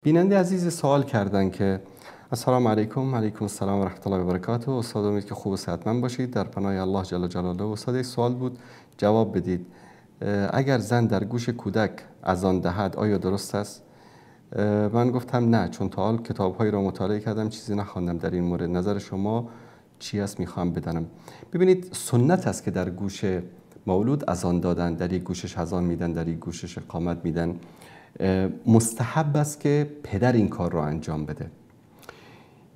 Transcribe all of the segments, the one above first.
بیننده عزیز سوال کردن که السلام علیکم. علیکم السلام و رحمت الله و برکاته. استاد امید که خوب و صحتمند باشید، در پناه الله جل جلاله. استاد یک سوال بود، جواب بدید. اگر زن در گوش کودک اذان دهد آیا درست است؟ من گفتم نه، چون تا حال کتاب‌هایی را مطالعه کردم چیزی نخواندم در این مورد. نظر شما چی است؟ میخوام بدانم. ببینید، سنت است که در گوش مولود اذان دادن، در یک گوشش اذان میدن، در یک گوشش اقامت میدن. مستحب است که پدر این کار را انجام بده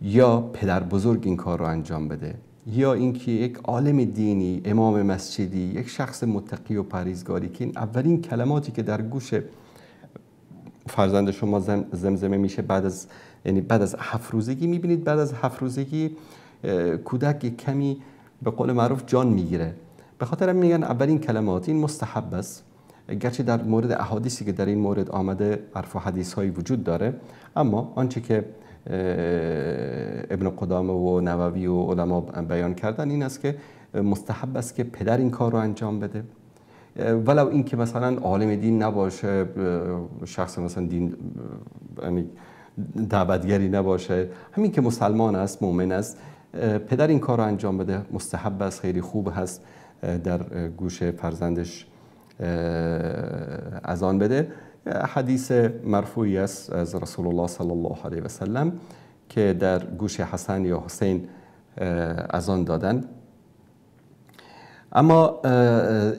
یا پدر بزرگ این کار را انجام بده، یا اینکه یک عالم دینی، امام مسجدی، یک شخص متقی و پرهیزگاری که این اولین کلماتی که در گوش فرزند شما زمزمه میشه بعد از، یعنی بعد از 7 روزگی، میبینید بعد از 7 روزگی کودک یک کمی به قول معروف جان میگیره. به خاطر میگن اولین کلمات، این مستحب است. گرچه در مورد احادیثی که در این مورد آمده حرف و حدیث هایی وجود داره، اما آنچه که ابن قدامه و نووی و علما بیان کردن این است که مستحب است که پدر این کار رو انجام بده، ولو اینکه مثلا عالم دین نباشه، شخص مثلا دین یعنی دعوتگری نباشه، همین که مسلمان است، مؤمن است، پدر این کار رو انجام بده مستحب است، خیلی خوب هست در گوش فرزندش اذان بده. حدیث مرفوعی است از رسول الله صلی الله علیه و سلم که در گوش حسن یا حسین اذان دادن. اما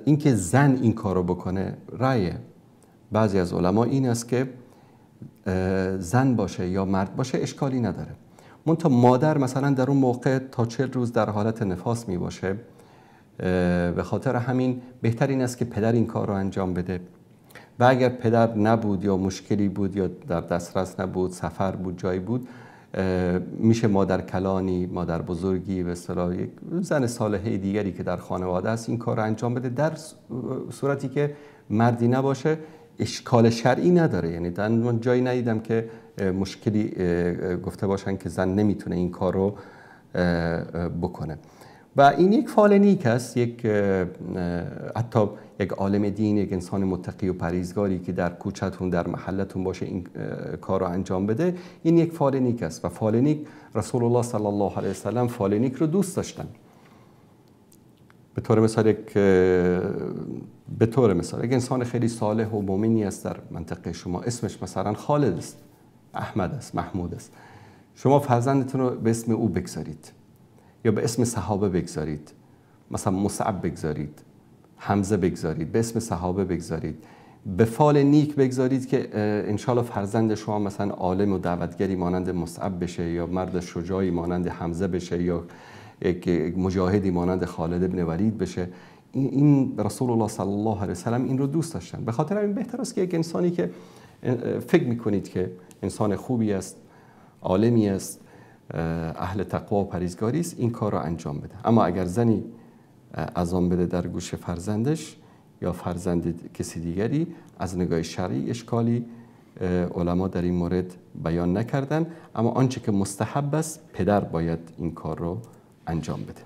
اینکه زن این کارو بکنه، رأی بعضی از علما این است که زن باشه یا مرد باشه اشکالی نداره. منتها مادر مثلا در اون موقع تا 40 روز در حالت نفاس می باشه، به خاطر همین بهتر این است که پدر این کار رو انجام بده. و اگر پدر نبود یا مشکلی بود یا در دسترس نبود، سفر بود، جایی بود، میشه مادر کلانی، مادر بزرگی، به اصطلاح یک زن صالحه دیگری که در خانواده است این کار رو انجام بده. در صورتی که مردی نباشه اشکال شرعی نداره، یعنی من جایی ندیدم که مشکلی گفته باشن که زن نمیتونه این کار رو بکنه. و این یک فعل نیک است، یک حتی یک عالم دین، یک انسان متقی و پرهیزگاری که در کوچه‌تون، در محلتون باشه این کار رو انجام بده، این یک فعل نیک است. و فعل نیک، رسول الله صلی الله علیه و سلم فعل نیک رو دوست داشتن. به طور مثال یک انسان خیلی صالح و مؤمنی است در منطقه شما، اسمش مثلا خالد است، احمد است، محمود است، شما فرزندتون رو به اسم او بگذارید یا به اسم صحابه بگذارید، مثلا مصعب بگذارید، حمزه بگذارید، به اسم صحابه بگذارید، به فال نیک بگذارید که انشالله فرزند شما مثلا عالم و دعوتگری مانند مصعب بشه، یا مرد شجاعی مانند حمزه بشه، یا یک مجاهدی مانند خالد ابن ولید بشه. این رسول الله صلی الله علیه و سلم این رو دوست داشتن. به خاطر همین بهتر است که یک انسانی که فکر میکنید که انسان خوبی است، عالمی است، اهل تقوا و پرهیزگاری است، این کار رو انجام بده. اما اگر زنی اذان بده در گوش فرزندش یا فرزند کسی دیگری، از نگاه شرعی اشکالی علما در این مورد بیان نکردن. اما آنچه که مستحب است، پدر باید این کار رو انجام بده.